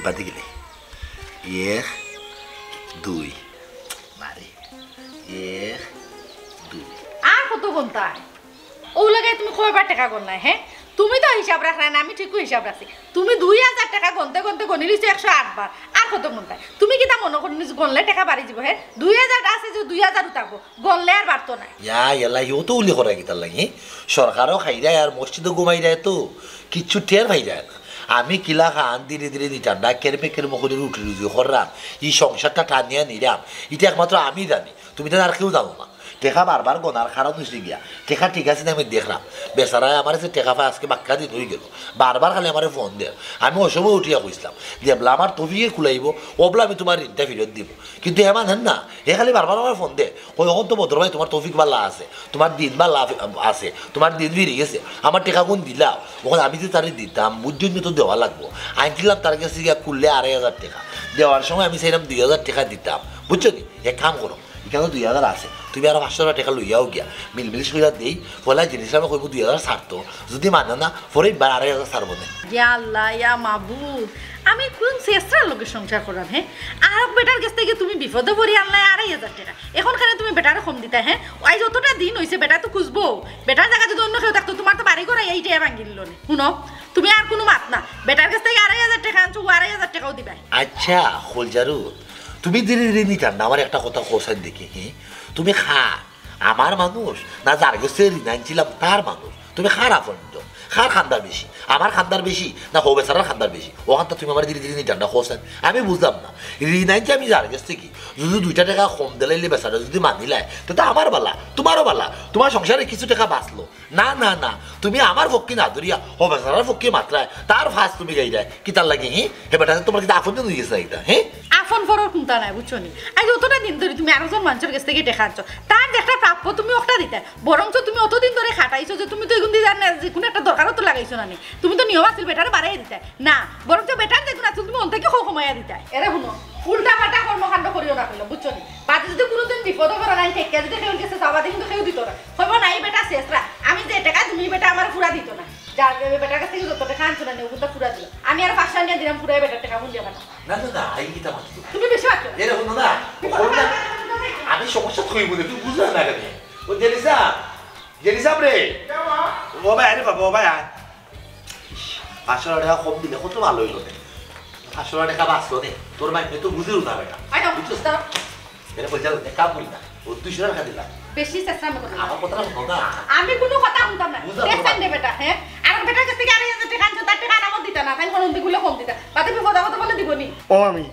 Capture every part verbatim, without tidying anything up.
বাদে গেলে এক, দুই, মারে, এক, দুই। আর কত গন্তায়? অউ লাগাই তুমি কয়বার টেকা গন্তায়, হে? তুমি তো হিসাব রাখরায় না, আমি ঠিকউ হিসাব রাখছি। তুমি দুই হাজার টেকা গনতে গনতে গনিলিছো একশো আট বার। আর কত গন্তায়? তুমি কিতা মনো করো নিজে গনলে টেকা বাড়ি যিবো, হে? দুই হাজার আছে যে দুই হাজার থাকবো, গনলে আর বাড়তো নায়। ইয়া, ইয়াল্লা, ইও তো উলি করা কিতার লাগি, হে? সরকারও খাইরায় আর মসজিদও ঘুমাইরায় তো, কিচ্ছু টের পাইরায় না। আমি কিলাখান ধীরে ধীরে নিটান্ডা কেরমে কেরমে করি রুটি রুজি কররাম, ই সংসারটা টানিয়া নিরাম, ইটা একমাত্র আমি জানি, তুমি তো আর কেউ জানো না। টেকা বারবার গনার কারণ অইছে গিয়া, টেকা ঠিক আছে নি আমি দেখরাম, বেচারায় আমার কাছে টেকা পায় আজকে বাক্কা দিন অইগেলো, বারবার খালি আমারে ফোন দের। আমি অউ সময় উঠিয়া কইছলাম যে এবলা আমার তৌফিকে কুলাইবো, অবলা আমি তুমার ঋণটা ফিরত দিমু, কিন্তু হে মানইন না, হে খালি বারবার আমারে ফোন দে, কয় অখন তো বদর ভাই তুমার তৌফিক ভালা আছে, তুমার দিন ভালা আফে-, আছে, তুমার দিন ফিরি গেছে, আমার টেকাগুন দিলাও, অখন আমি যে তারে দিতাম, বুঝছইন নি, তো দেওয়া লাগবো। আনছিলাম তার গেছে গিয়া খুললে আড়াই হাজার টেকা, দেওয়ার সময় আমি চাইরাম দুই হাজার টেকা দিতাম, বুঝছো নি? এক কাম করো, ইখানো দুই হাজার আছে, তুমি আরো পাঁচশো টেকা লইয়াও গিয়া, মিলমিল সইয়া দেই, ফলে জিনিস আমি কইবো দুই হাজার ছাড়তো, যদি মানে না, পরে ইবার আড়াই হাজার ছাড়বো নে। ইয়া আল্লাহ, ইয়া মাবুদ, আমি কুন ছেছরার লগে সংসার কররাম, হে? আরক বেটার গেছ থাকি তুমি বিপদো পড়ি আনলায় আড়াই হাজার টেকা, অখন কেনে তুমি বেটারে কম দিতায়, হে? আইজ অতটা দিন অইছে, বেটা তো খুজবো, বেটার জাগাত যদি অন্য কেউ থাকতো, তুমার তো বাড়ি ঘর আইয়া ইটায় ভাঙ্গি দিলো নে। হুনো, তুমি আর কুনু মাত না, বেটার গেছ থাকি আড়াই হাজার টেকা আনছো, অউ আড়াই হাজার টেকাও দিবায়। আচ্ছা, খোলজারু, তুমি ধীরে ধীরে নিতাম না, আমার একটা কথা কওছাইন দেখি, হে? তুমি কার, আমার মানুষ, না যার গেছে ঋণ আনছিলাম তার মানুষ? তুমি কার আপনজন, কার কান্দার বেশি, আমার কান্দার বেশি না হউ বেচারার কান্দার বেশি? অখানতা তুমি আমারে ধীরে ধীরে নিটান্ডা কওছাইন, আমি বুঝলাম না। ঋণ আনছি আমি যার গেছ থাকি, যদি দুইটা টেকা কম দিলাইলে বেচারা যদি মানিলায়, তে তো আমার ভালা, তুমারও ভালা, তুমার সংসারে কিছু টেকা বাঁচলো। না, না, না, তুমি আমার পক্ষে না ধরিয়া হউ বেচারার পক্ষে মাতরায়, তার ফাঁস তুমি গাইরায়। কিতার লাগি, হি? হে বেটা, তুমার কিতা আপনজন অইগেছে না কিতা, হি? আপন পরর কুন্তা নাই, বুঝছো নি? আইজ অতটা দিন ধরি তুমি আরকজন মানষর গেছ থাকি টেকা আনছো, তার যেটা প্রাপ্য তুমি অটা দিতায়, বরঞ্চ তুমি অতদিন ধরি খাটাইছো যে তুমি তো ইগুন দিতায় না, যে কুনু একটা দরকারো তো লাগাইছো না নি, তুমি তো নিয়ম আছিল বেটারে বাড়াইয়া দিতায় না, বরঞ্চ বেটার যেগুন আছিল তুমি অন থাকি হউ কমাইয়া দিতায়। এরে হুনো, উল্টা পাল্টা কর্মকাণ্ড করিও না কইলাম, বুঝছো নি? বাদে যদি কুনুদিন বিপদো পড়ো না, ঠেকিয়া যদি কেউর গেছে চাও, বাদে কিন্তু কেউ দিতো না। কইবো না, ই বেটা ছেছরা, আমি যে টেকা দিমু, ই বেটা আমারে পুরা দিতো না। যার বেটার গেছ থাকি যত টেকা আনছো না নি, অগুনতা পুরা দিলো। আমি আর পাঁচশো আনিয়া দিরাম, পুরা ই বেটার টেকা বুঝিয়া পাঠাও। না, না, না, আই কিতা মাতছো? তুমি বেশি মাতছো। এরে হুনো না, ও না, আমি সমস্যা থইব না, তুমি বুঝরায় না কেনে? ও জেরিসাব, জেরিসাব রে। ও ভাই, আরে বাবা, ও ভাই, আয়। পাঁচশো টেকা কম দিলে কত ভালা অইলো নে। পাঁচশো টেকা বাঁচলো নে। তোর মাইনষে তো বুঝেও না বেটা। আয় না, বুঝছস? দাঁড়াও। এরে কই যাও, এক কাম করি না। ও দুইশো টেকা দিলা। বেশি চেষ্টা আমি করতাম না। আমার কথাটা হুনো না। আমি কুনু কথা হুনতাম না। বুঝলাম, দেখছইন রে বেটা, হে? আর বেটার গেছ থাকি আড়াই হাজার টেকা আনছো, তার টেকা আমারে দিতা না। তাইলে কুনু দিক অইলে কম দিতা। বাদে বিপদ আপদে পড়লে দিবো নি। ও আমি,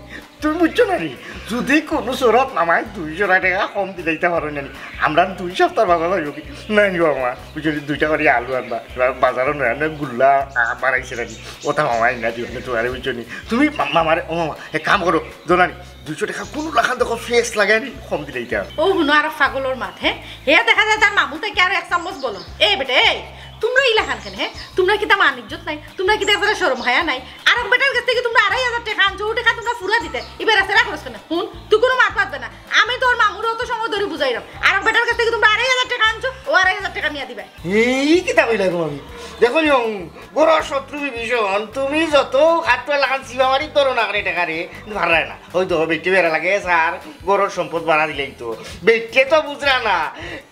তুমি বুঝছো না নি? যদি কুনু সুরত মামায় দুইশো টেকা কম দিলাইতা পারইন না নি, আমরার দুই সপ্তাহর বাজার অইবো কি? না নি বাবা, বুঝছো নি? দুইটা করি আলু আনবা, এবার বাজারো নয়া নয়া গুল্লা, আ, বাড়াইছে না নি? অতা মামায় আইনা দিবা না তুমারে, বুঝছো নি? তুমি মা-, মামারে, ও মামা, এক কাম করো, জানো নি? দুইশো টেকা কুনু লাখান দেখো ফেস লাগাই নি, কম দিলাইতা। ও হুনো, আরক পাগলর মাত, হে? হে দেখা যায় তার মামু থাকি আরো এক চামচ বলো। এই বেটা, এই, তুমরা ইলাখান কেনে, হে? তুমরার কিতা মান ইজ্জত নাই? তুমরার কিতা একবারে শরম হায়া নাই? আরক বেটার গেছ থাকি তুমরা আড়াই হাজার টেকা আনছো, অউ টেকা তুমরা পুরা দিতায়। ইবার আছে রাখো কেনে? হুন, তুই কুনু মাত মাতবে না। আমি তোর মামুরে অত সময় ধরি বুঝাইরাম। আরক বেটার গেছ থাকি তুমরা আড়াই হাজার টেকা আনছো, অউ আড়াই হাজার টেকা নিয়া দিবায়। এই কিতা কইলায় গো মামি? দেখো নি, ঘরর শত্রু বিভীষণ, তুমি যত কাঠুয়া লাখান চিবা মারি ধরো না কেনে টেকারে, কিন্তু পাররায় না। অউ তো বেটি বেড়া লাগে, স্যার, ঘরর সম্পদ বাড়া দিলাইতো। বেটিয়ে তো বুঝরা না,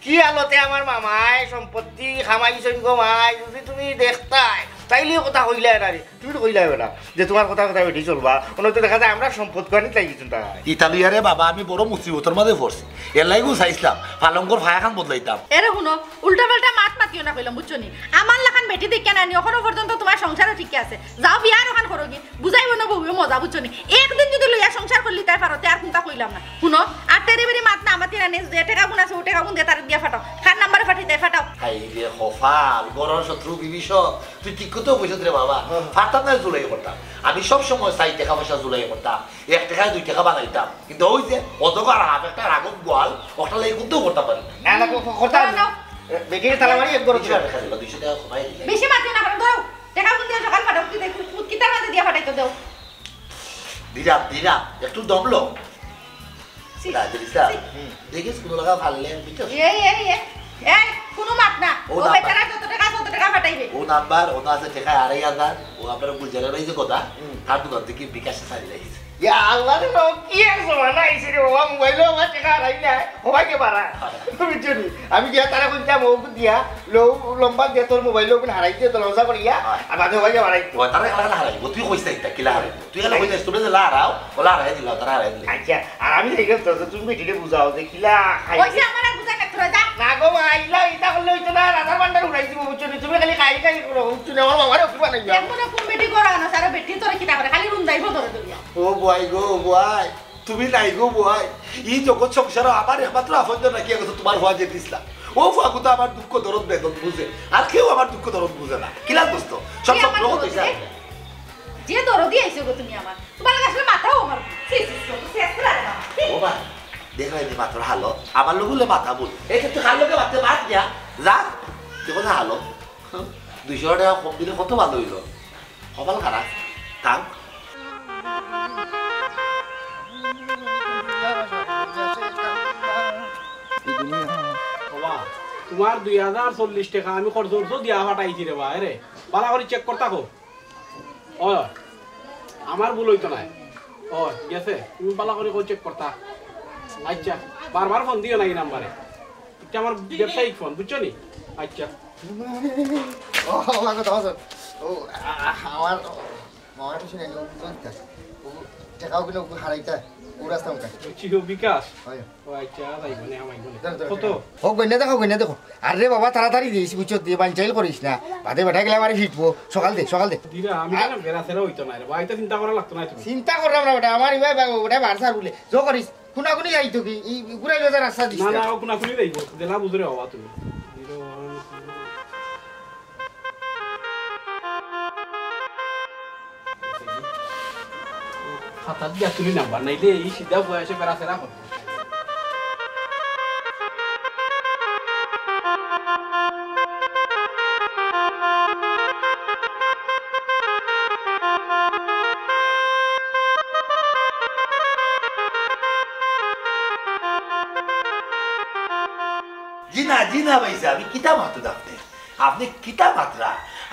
কি হালতে আমার মামায় সম্পত্তি কামাইছইন গো মাই, যদি তুমি দেখতায়, তাইলে কথা কইলায় না রে। তুমি তো কইলায় বেটা, যে তুমার কথায় কথায় বেটি চলবা, অনো তো দেখা যায় আমরার সম্পদ খানিত লাগিছইন তাই। ইতা লইয়া রে বাবা, আমি বড় মুসিবতর মাঝে পড়ছি। এরলাগি চাইছলাম, পালঙ্কর ফায়াখান বদলাইতাম। এরে হুনো, উল্টা পাল্টা মাত মাতিও না কইলাম, বুঝছো নি? আমার লাখান বেটি দেখিয়া না নি, অখনো পর্যন্ত তুমার সংসারও টিকে আছে। যাও বিয়া আরোখান করো গি, বুঝাইবো না বউয়ে মজা, বুঝছো নি? একদিন যদি লইয়া সংসার করলিতায় পারো, তে আর কুন্তা কইলাম না। হুনো, আর তেরি বেরি মাত না মাতিও না নি, যে টেকাগুন আছে, অউ টেকাগুন দিয়া তারে দিয়া ফাটাও। কার নাম্বারে ফাটাইতায় ফাটাও। হায় রে কপাল, ঘরর শত্রু বিভীষণ, তুই ঠিক কথাউ কইছস রে বাবা। হুম। পারতাম না জুলাই করতাম। আমি সব সময় চাই টেকা পয়সা জুলাই করতাম, এক টেকায় দুই টেকা বানাইতাম, কিন্তু অউ যে অত আর হাফ একটা রাগত গোয়াল, অটার লাগি কুন্তাউ করতাম পারি না। না, না, ক-, ক-, করতাম। না, না। এ, বেটিরে তালা মারি এক ঘরো। দুইশো টেকা দিলা, দুইশো টেকা কমাই দিলা। বেশি মাতিও না, কারণ ধরো, টেকাগুন দিয়া সকাল ফাটাও, কি দেখো, ফুট কিতার মাঝে দিয়া ফাটাইতো দেও। দিলাম, দিলাম, একটু দম লও। ছি, না, দিলিস না? ছি। হুম। দেখিস, কুনু লাগা ফাললে, বুঝছস? এই, এই, এই, এই, কুনু মাত না। ও ও নাম্বার। বেচারা যত টেকা, তত টেকা ফাটাইবে। ও নাম্বার, ও না আছে টেকা আড়াই হাজার, ও আপনার গুলজারের ভাই যে কথা, হুম। তার দোকান থাকি বিকাশে ছাড়ি লাইছে। ইয়া আল্লাহ রে বাবা, কি এক জমানা আইছে রে বাবা, মোবাইলো আমার টেকা হারাই না, হবাইকে পারা। বুঝছো নি? আমি গিয়া তারে কইতাম, ও দিয়া, লো, লম্বা দিয়া তোর মোবাইল ওখানে হারাই দিয়ে, তোর লজা করিয়া, হয়। আর বাদে হবাইকে পারাই। ও, তারা এলা হারাই, ও তুই কইস না, ইতা কিলা হারাই? তুই এলা কইস না, তোমরা যে লা হারাও, ও লা হারাই দিলা, তারা হারাই দিলে। আচ্ছা, আর আমি দেখলাম তো, তো তুমি বেটিরে বুঝাও যে কিলা খাই। ওই যে আমার আর বুঝাই না, তোরা যা। না গো মা, ইলা ইতা করলে হইতো না, রাজার ভান্ডার উড়াই দিব, বুঝছো নি? তুমি খালি খাই খাই করো, বুঝছো নি? আমার বাবারে অসুখ বানাইবা। এমন কোন বেটি করো না, সারা বেটি তোরা কিতা করে, খালি রুন্দাইবো ধরে ধরিয়া। ও বুয়াই গো, ও বুয়াই, তুমি নাই গো বুয়াই। ই জগৎ সংসারো আমার একমাত্র আপনজন রাখিয়া গেছো তোমার ফুয়া যে দিছলা। ও ফুয়াগু তো আমার দুঃখ দরদ বেদন বুঝে, আর কেউ আমার দুঃখ দরদ বুঝে না। কিলা দোস্ত, সব তুই সব আমার জগৎ দরদি হইছে রে। আর কি। যে দরদি আইছো গো তুমি আমার, তোমার লগে আসলে মাথাও আমার। ছি, ছি, ছি, ছি, ছি, ছি, ছি, ছি। ও বা, দেখো এই মাত্র হালো, আমার লোক হলে মাথা ভুল। এই ক্ষেত্রে কার লোকে মারতে বাদ গিয়া, যা, তুই কোথায় হালো? দুইশো টেকা কম দিলে কত ভালো হইলো। কপাল খারাপ। থাক। বাবা, তোমার দুই হাজার চল্লিশ টাকা আমি খরচ করছো দিয়া ফাটাইছি রে বা, এরে। বালা করি চেক করতা কও। ও, আমার ভুল হইতো না। ও, গেছে। তুমি বালা করি কও চেক করতা। আচ্ছা, বারবার ফোন দিও না এই নাম্বারে। এটা আমার ব্যবসায়িক ফোন, বুঝছো নি? আচ্ছা। ও, আমার কথা আছে। ও, আ-, আ-, আমার মামার পিছনে লোক চলতে। ও, টেকাও কিনা ও হারাইতা, ও রাস্তা মুখে। বুঝছি, ও বিকাশ। হয়। ও আচ্ছা, যাইব নে, আমার বলে। ধরো, ধরো, কত? ধরো। হোক, গইনা দেখো, গইনা দেখো। আরে বাবা, তাড়াতাড়ি দিস, বুঝছো? দিয়ে বাঞ্চাইল করিস না। বাদে বেটা গেলে আমারে ফিটবো। সকাল দে, সকাল দে। দিরা, আমি কেন বেড়া ছেড়ে হইতো না রে। বাড়িতে চিন্তা করা লাগতো না তুমি। চিন্তা করলাম না বেটা, আমার ইবা, ইবা, ওটা বারসার বলে। জো করিস, কোনাকুনি যাইতো কি? ই, ই ঘুরাই বাজার রাস্তা দিস না, না। না, ও কোনাকুনি যাইব। জেলা বুঝরে হওয়া তুমি। খাতা দিয়া তুলি নাম্বার নাইলে এই সিধা বয়সে বেড়াছেড়া করে। জি না, জি না ভাই সাহেব, আমি কিতা মাতু আপনি? আপনি কিতা মাতরা?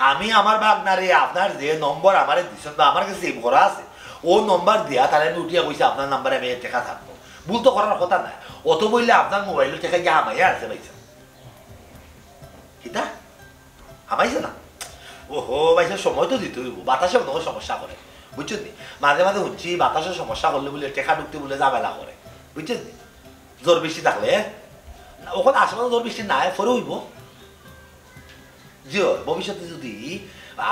আমি আমার ভাগনারে আপনার যে নম্বর আমারে দিছেন বা আমার কাছে সেভ করা আছে, ও নম্বর দিয়া তারে আমি উঠিয়া কইছি আপনার নাম্বারে আমি টেকা থাকবো। ভুল তো করার কথা না। অত বললে আপনার মোবাইলো টেকা গিয়া হামাইয়া আছে ভাই সাহেব। কিতা? হামাইছে না? ওহো, ভাই সাহেব, সময় তো দিতে হইব। বাতাসে মনে হয় সমস্যা করে। বুঝছেন নি? মাঝে মাঝে শুনছি বাতাসে সমস্যা করলে বলে টেকা ঢুকতে বলে ঝামেলা করে। বুঝছেন নি? ঝড় বৃষ্টি থাকলে, না, ওখানে আশেপাশে ঝড় বৃষ্টি নাই, পরে হইব। জি অয়, ভবিষ্যতে যদি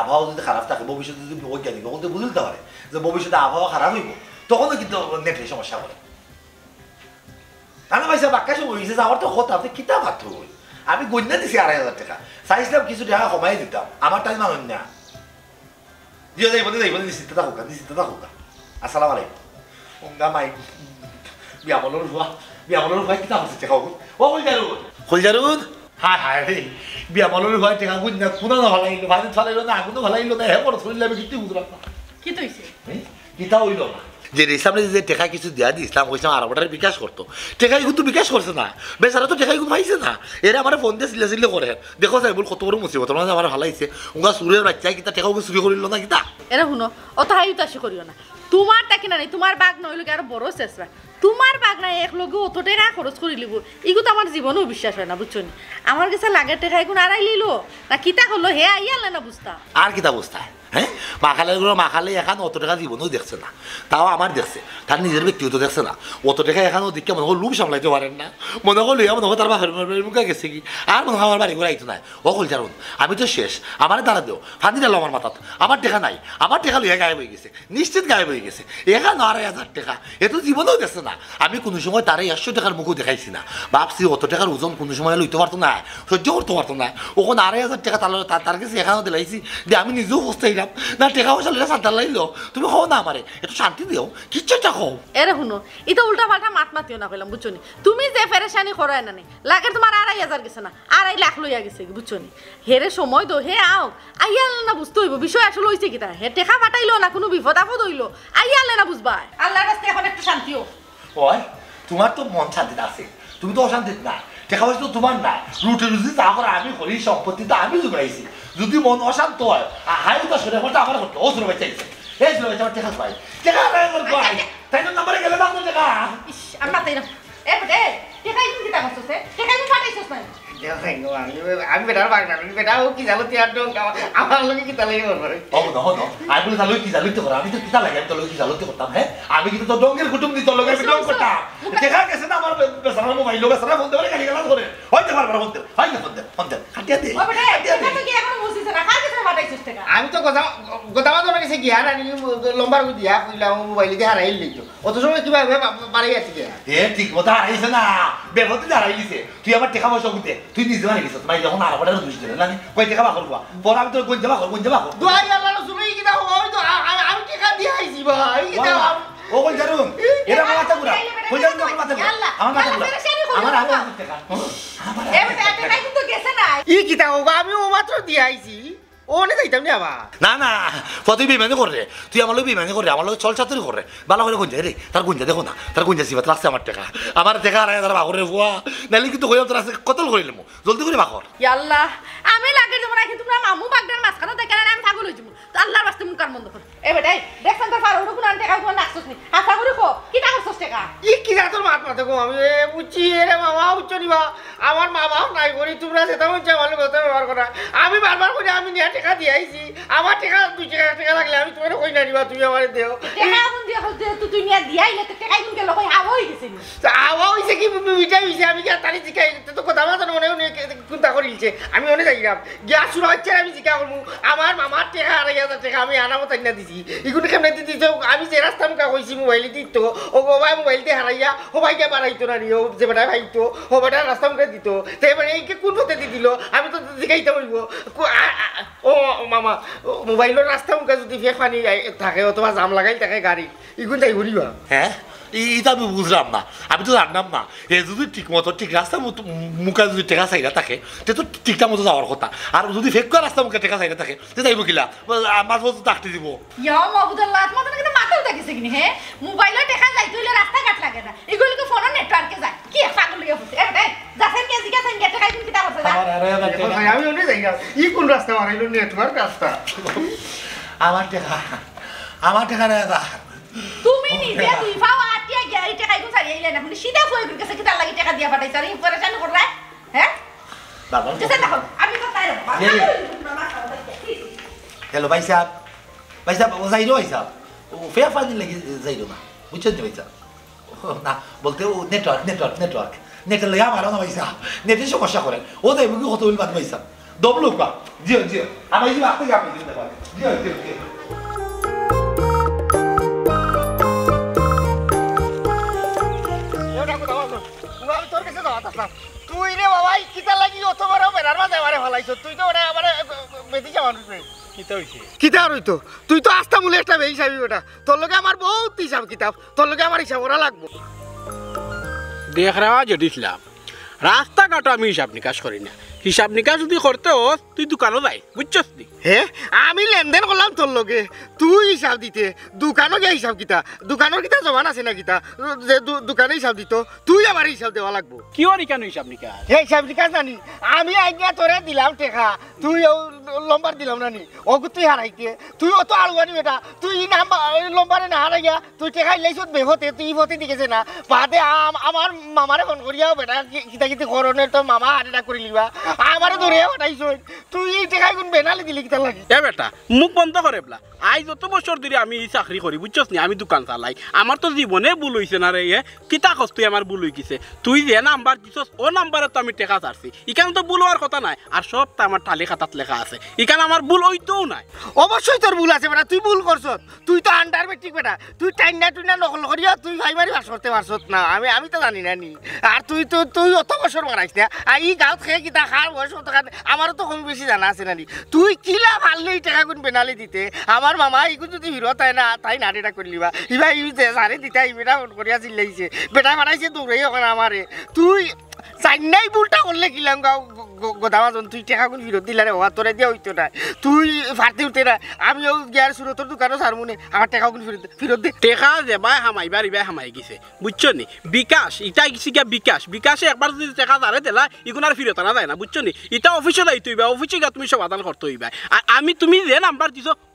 আবহাওয়া যদি খারাপ থাকে, ভবিষ্যতে যদি বৈজ্ঞানিক অকলতে বুঝতে পারে যে ভবিষ্যতে আবহাওয়া খারাপ হইব, তখনও কিন্তু নেটে সমস্যা করে। না, না, ভাই সাহেব, বাক্কা সময় হইছে, আমার তো কথা, আপনি কিতা মাত্র বই। আমি গইনা দিছি আড়াই হাজার টেকা। চাইছিলাম কিছু টেকা কমাই দিতাম, আমার টাইম আনইন না। দিও, যাইব, যাইব, নিশ্চিত থাকুক, নিশ্চিত থাকুক। আসসালামু আলাইকুম। ওঙ্গা মাই, বিয়ামলর ফুয়া, বিয়ামলর ফুয়া কিতা করছে টেকা ওগুন? ও কইজারুন। কইজারুন? হায় হায় রে, বিয়ামলর ফুয়া টেকা গুন না, কুনা না ফালাইলো, ভাজি ফালাইলো না, আগুনও ফালাইলো না, হে বড় শরীর আমি কিচ্ছু বুঝলাম না। কি তো হইছে? হে? কিতা হইল না? যে রে ইসলামরে যে টেকা কিছু দিয়া দিছিলাম, কইছিলাম আর অর্ডার বিকাশ করতো। টেকা কিন্তু বিকাশ করছে না। বেচারা তো টেকা কিন্তু পাইছে না। এরে আমারে ফোন দিয়ে চিল্লা চিল্লি করে। দেখো সাইবুল কত বড় মুসিবত, আমার ফালাইছে। ওঙ্গা চুরের বাচ্চায় কিতা টেকা ওকে চুরি করিল না কিতা? এরে হুনো, অত হাই উতাশি করিও না। তোমার তা কিনা নাই, তোমার বাগনা হইল কি আরো বড় চেঁচড়া। তোমার বাগনা এক লগে অত টেকা খরচ করি লিব, ইগু তো আমার জীবনেও বিশ্বাস হয় না, বুঝছো নি? আমার কাছে লাগে টেকা এগুন আড়াই লিল, না কিতা করলো, হে আইয়া আনলে না বুঝতা। আর কিতা বুঝতা? হ্যাঁ? মাখালের গুলো মাখালে এখন অত টেকা জীবনেও দেখছে না, তাও আমার দেখছে, তার নিজের ব্যক্তিগত দেখছে না। অত টেকা এখনও দেখে মনে হয় লোভ সামলাইতে পারেন না, মনে হয় লইয়া মনে হয় তার বাপের বাড়ির মুখে গেছে কি, আর মনে হয় আমার বাড়ি ঘুরে আইতো না। ও কলজারুন, আমি তো শেষ, আমারে দাঁড়া দেও, ফানি দিল আমার মাথাত, আমার টেকা নাই, আমার টেকা লইয়া গায়েব হয়ে গেছে। নিশ্চিত গায়েব হয়ে গেছে। এখান আড়াই হাজার টেকা, এ তো জীবনেও দেখছে না। আমি কোনো সময় তারে একশো টেকার মুখও দেখাইছি না। ভাবছি অত টেকার ওজন কোনো সময় লইতে পারতো না, সহ্য করতে পারতো না। ওখান আড়াই হাজার টেকা তার, তার, তার কাছে এখানও দিলাইছি, যে আমি নিজেও বুঝতে চাইলাম না, টেকা পয়সা লইয়া সাঁতার লাইলো। তুমি কও না আমারে, একটু শান্তি দিও, কিচ্ছু একটা কও। এরে হুনো, ইতা উল্টা পাল্টা মাত মাতিও না কইলাম, বুঝছো নি? তুমি যে পেরেশানি করো না নি, লাগে তোমার আড়াই হাজার গেছে না, আড়াই লাখ লইয়া গেছে, বুঝছো নি? হেরে সময় দো, হে আও, আইয়া আনলে না বুঝতে হইব, বিষয় আসলে হইছে কিতা? হে টেকা পাঠাইলো না কোনো বিপদ আপদ হইলো, আইয়া আনলে না বুঝবা। আল্লাহর রাস্তায় এখন একটু শান্তি হোক। ওই, তোমার তো মন শান্তিতে আছে, তুমি তো অশান্তিত না। টেকা পয়সা তো তোমার না, রুটি রুজি যা করে আমি করি, সম্পত্তি তো আমি জুগাইছি। যদি মন অশান্ত হয়, আ-, হাই উতা সরে পড়তে আমার করতে, ও সরে চাইছে। এই ছিল আমার টেকা পাই। টেকা নাই আমার পাই। তাই তো নাম্বারে গেলে দাম না টেকা। ইস, আমি মাতাই না। এ বেটে, টেকা ইগুন কিতা করছস, এ? টেকা ইগুন ফাটাইছস না? দেখো ভাই গো, আমি, আমি বেটার ভাগ না, আমি বেটা ও কি জানো তুই আর ডং, আমার, আমার লগে কিতা লাগে ওর? ও না, ও না। আমি বলে তাহলে কি জানো তো করা? আমি তো কিতা লাগে, আমি তো লগে কি জানো তো করতাম, হ্যাঁ? আমি কিন্তু তো ডঙ্গের কুটুম দি তোর লগে আমি ডং করতাম। টেকা গেছে না আমার বে-, বেচারা মোবাইল, বেচারা ফোন দেওয়ারে গালি গালাজ করে। হয়তো পারবার ফোন দে, হয়তো ফোন দে, ফোন দে। কাটিয়া দে, ও বেটে, কাটিয়া দে। টেকা তো কি এখনো বুঝছিস না? কার কাছে ফাটাইছস টেকা? আমি তো কথা, কথা বার্তা অনেক গেছে গিয়া আর আমি লম্বার দিয়া কইলাম মোবাইল দিয়ে হারাই লইতো। অত সময় কিভাবে বা-, বা-, বাড়াই আছে গিয়া? এ ঠিক মতো হারাইছে না, বেপথে হারাই গেছে। তুই আমার টেকা পয়সা উঠে, তুই নিজে হারাই গেছিস। ভাই যখন আর আমার দুষ দিলে না, কয় টেকা বাকর বা? বল আমি তোর গঞ্জে বাকর, গঞ্জে বাকর। দোয়াই আল্লাহ রসুল, এই কিতা হওয়া হইতো? আ-, আ-, আমি টেকা দিয়ে আইছি ভাই, এই কিতা? বাবা, ও কই জারুম? এরা মাথা ঘুরা। কই জারুম, আমার মাথা ঘুরা। আল্লাহ, আমার মাথা ঘুরা। আল্লাহ, আমার আগে টেকা। আমার এ বেটা, টেকা কিন্তু গেছে না। ই কিতা হওয়া? আমি ও মাত্র দিয়ে আইছি। ও নে যাইতাম নি আবার। না, না, কত বেইমানি করে। তুই আমার লগে বেইমানি করে, আমার লগে ছল চাতুরি করে। ভালা করে গঞ্জা রে, তার গঞ্জা দেখো না, তার গঞ্জা জিবাত রাখছে আমার টেকা। আমার টেকা হারাই তার বাকর রে ফুয়া। নাইলে কিন্তু কইলাম তোর আছে কতল করিলাম। জলদি করে বাকর। ইয়াল্লাহ, আমি লাগে যাবো না, কিন্তু তোমরা মামু বাগদার মাঝখানে দেখে না, আমি পাগল হয়ে যাবো। তো আল্লাহর বাস্তে মুখ কান বন্ধ কর। এ বেটাই, দেখছেন তো ফারুক, কোনো টেকা কোনো রাখছস নি? হাছা করে কো, কিতা করছস টেকা? ই কি জাতর মাত মাতে গো? আমি এ বুঝছি, এ রে মামা, বুঝছো নি বা? আমার মামাও নাই করি, তোমরা যেটা মন চায় আমার লগে অতা ব্যবহার করা। আমি বারবার করি, আমি নিয়া টেকা দিয়া আইছি। আমার টেকা, দুই টেকা, টেকা লাগলে আমি তোমারে কই না দিবা, তুমি আমারে দেও। টেকা এখন দিয়া হতে তো তুই নিয়া দিয়া আইলে তো টেকা এখন গেল কই, হাওয়া হয়ে গেছে নি? তা হাওয়া হইছে কি, মি-, মিঠাই হইছে, আমি কি আর তারে জিকাই, তো, তো কথা মাথা মনে মনে কোনটা করিলছে, আমি মনে যাইলাম। গিয়া শুরু হচ্ছে, আমি জিকা করমু, আমার মামার টেকা আড়াই হাজার টেকা আমি আনা মতাই না দিছি। ইগুন কেমনে দিতে দিত? আমি যে রাস্তা মুখা কইছি মোবাইল দিত, ও বাবা মোবাইল দিয়ে হারাইয়া, ও ভাই গিয়া বাড়াইতো না নি, ও যে বেটা ভাইতো, ও বেটা রাস্তা মুখে দিত। তে মানে এই কি কোন পথে দি দিল? আমি তো জিকাইতে হইব। কো-, আ-, আ-, ও মামা, ও মোবাইলের রাস্তা মুখে যদি ফেক পানি আই-, থাকে অথবা জাম লাগাই থাকে গাড়ি, ইগুন তাই ঘুরিবা। হ্যাঁ? ই-, ইটা আমি বুঝলাম না, আমি তো জানলাম না। এ যদি ঠিক মতো ঠিক রাস্তা মতো মুখে যদি টেকা চাইরা থাকে, তে তো ঠিকঠাক মতো যাওয়ার কথা। আর যদি ফেক করে রাস্তা মুখে টেকা চাইরা থাকে, তে যাইব কিলা? আমার মতো চাকরি দিব। ইয়া মাবুদুল্লাহ, তোমার তো কিন্তু মাথা উঠে গেছে কিনি, হ্যাঁ? মোবাইলে টেকা যাইতে হইলে রাস্তাঘাট লাগে না, এগুলো তো ফোনের নেটওয়ার্কে যায়। কি এক পাগল হয়ে গেছে? এ বেটা, যা সেন গিয়া জিজ্ঞাসা সেন গিয়া টেকা কিন্তু কিতা করছে, যা। আমার আড়াই হাজার এখন টেকা। ভাই, আমি উনি যাই না। ই কোন রাস্তা আমার? এলো নেটওয়ার্ক রাস্তা। আমার টেকা, আমার টেকা রে যা। তুমি নিজে দুই পাও আটিয়া গিয়া এই টেকা এখন ছাড়িয়ে আইলে না, মানে সিধা ফুয়ে গেছে, কিতার লাগি টেকা দিয়া পাঠাইছ? আর এই পরেশান করলে, হ্যাঁ? বাবা, আচ্ছা, দেখো, আমি তো তাই রকম। এ। হ্যালো, ভাই সাহেব। ভাই সাহেব, ও যাইরো, ভাই সাহেব। ও ফেয়া ফানি লাগি যাইরো না। বুঝছেন তো, ভাই সাহেব? ও, না, বলতে ও নেটওয়ার্ক, নেটওয়ার্ক, নেটওয়ার্ক। নেটের লাগি আমারও না, ভাই সাহেব। নেটের সমস্যা করে। ও যাইব কি কত বিল বাদ, ভাই সাহেব? দম লোক বা। জি, জি। আমার এই যে রাখতে যাবো, জি, জি, জি। এ, ডাকো, ডাকো, ডাকো। ও, আমি তোর কাছে দাঁড়াত আসলাম। তুই রে বাবা, এই কিতা লাগি অত বড় বেড়ার মাঝে আমারে ফালাইছ? তুই তো ওটা আমারে বেটি চাওয়ান রূপে। কিতা হইছে? কিতা আর হইতো? তুই তো আস্তা মূলে একটা বেহিসাবি বেটা। তোর লগে আমার বহুত হিসাব কিতাব। তোর লগে আমার হিসাব করা লাগবো। দেখ রে বা জেড ইসলাম, রাস্তাঘাটো আমি হিসাব নিকাশ করি না। হিসাব নিকাশ যদি করতে হস, তুই দোকানো যাই, বুঝছস নি? হে, আমি লেনদেন করলাম তোর লগে, তুই হিসাব দিতে, দোকানো গিয়া হিসাব কিতা? দোকানোর কিতা জবান আছে না কিতা? যে দু-, দোকানে হিসাব দিত, তুই আমার হিসাব দেওয়া লাগবো। কি ওর ইকানো হিসাব নিকাশ? হে, হিসাব নিকাশ জানি, আমি আইয়া তোরে দিলাম টেকা, তুই ও লম্বার দিলাম না নি, ওগু তুই হারাইতে, তুই অত আলুয়ানি বেটা, তুই ই নাম্বার, ওই লম্বারে না হারাইয়া, তুই টেকা ইলাইছত বেহতে, তুই ই ফতে দিকেছে না, বাদে আম-, আমার মামারে ফোন করিয়াও বেটা, কি-, কিতা কিতি করণের তোর মামা হার্ট অ্যাটাক করি লিবা, আমারে ধরে পাঠাইছইন, তুই এই টেকা গুন বেনালে দিলি কিতার লাগি? এ বেটা, মুখ বন্ধ করে বলা। আইজ অত বছর ধরি আমি ই চাকরি করি, বুঝছস নি? আমি দোকান চালাই। আমার তো জীবনে ভুল হইছে না রে, এ? কিতা কস তুই আমার ভুল হই গেছে? তুই যে নাম্বার দিছস, ও নাম্বারে তো আমি টেকা ছাড়ছি। ইখান তো ভুল হওয়ার কথা নাই। আর সবতা আমার টালি খাতাত লেখা আছে। ইখান আমার ভুল হইতেও নাই। অবশ্যই তোর ভুল আছে বেটা, তুই ভুল করছস। তুই তো আন্ডার মেট্রিক বেটা। তুই টাইন্না টুইন্না নকল করিয়া তুই ভাই মারি পাস করতে পারছত না। আমি, আমি তো জানি না নি। আর তুই তো, তুই অত বছর মারাইস না। আর ই গাঁওত খেয়ে কিতা খার বয়স কত খান, আমারও তো কম বেশি জানা আছে না নি। তুই কিলা পারলে ই টেকা গুন বেনালি দিতে? আমার মামা ইগু যদি ফিরত আয় না, তাই না এটা করিলিবা। ইবা ই যে সারে দিতা, ই বেটা ফোন করিয়া চিল্লাইছে। বেটা পাঠাইছে দৌড়াই ওখানে আমারে। তুই চাইন্নাই ভুলটা করলে কিলাম গাও গ-, গ-, গদামাজন, তুই টেকা গুন ফিরত দিলা রে বাবা, তোরে দিয়া হইতো না। তুই ফারতে উঠতে না। আমি ও গিয়ার সুরতর দোকানও সারমুনে, আমার টেকা গুন ফিরত দে, ফিরত দে। টেকা যে বায় হামাইবার ইবায় হামাই গেছে। বুঝছো নি? বিকাশ, ইটা গেছি গিয়া বিকাশ। বিকাশে একবার যদি টেকা তারে দিলা, ইগুন আর ফিরত আনা যায় না, বুঝছো নি? ইটা অফিসে যাইতে হইবা, অফিসে গিয়া তুমি সমাধান করতে হইবা। আর আমি, তুমি যে নাম্বার দিছো,